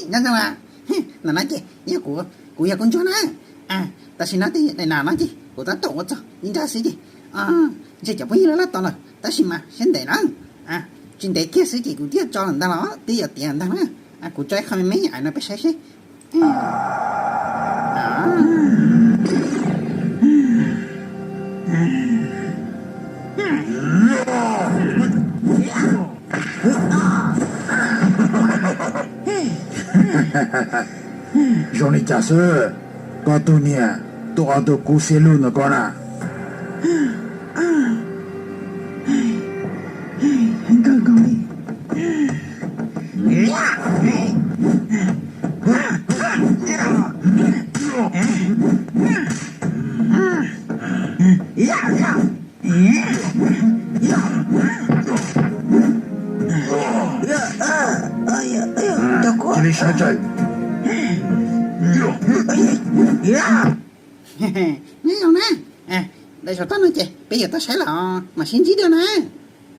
Nyob zoo, ntawm no ces yog kuv, kuv yog koj ntsuag na. Tam sim no tej daim nas no ces kuv tab tom ua txog ib nrab xwb ces ntshe cov phooj ywg lawv laj tos lawm, tab sis mas seb ntev na, tsis ntev kiag xwb ces kuv twb yuav tso lawm ntag los twb yuav tiav ntag na. Kuv tso ib qho me me ais no peb saib seb. Zoo li cas xwb, koj tus niam tuaj ua tus kub xiab lug ntawm koj na? Cia li sawv tsees. Nyob zoo na, daim saum toj no ces peb yuav tau saib los mam sib ntsib dua na.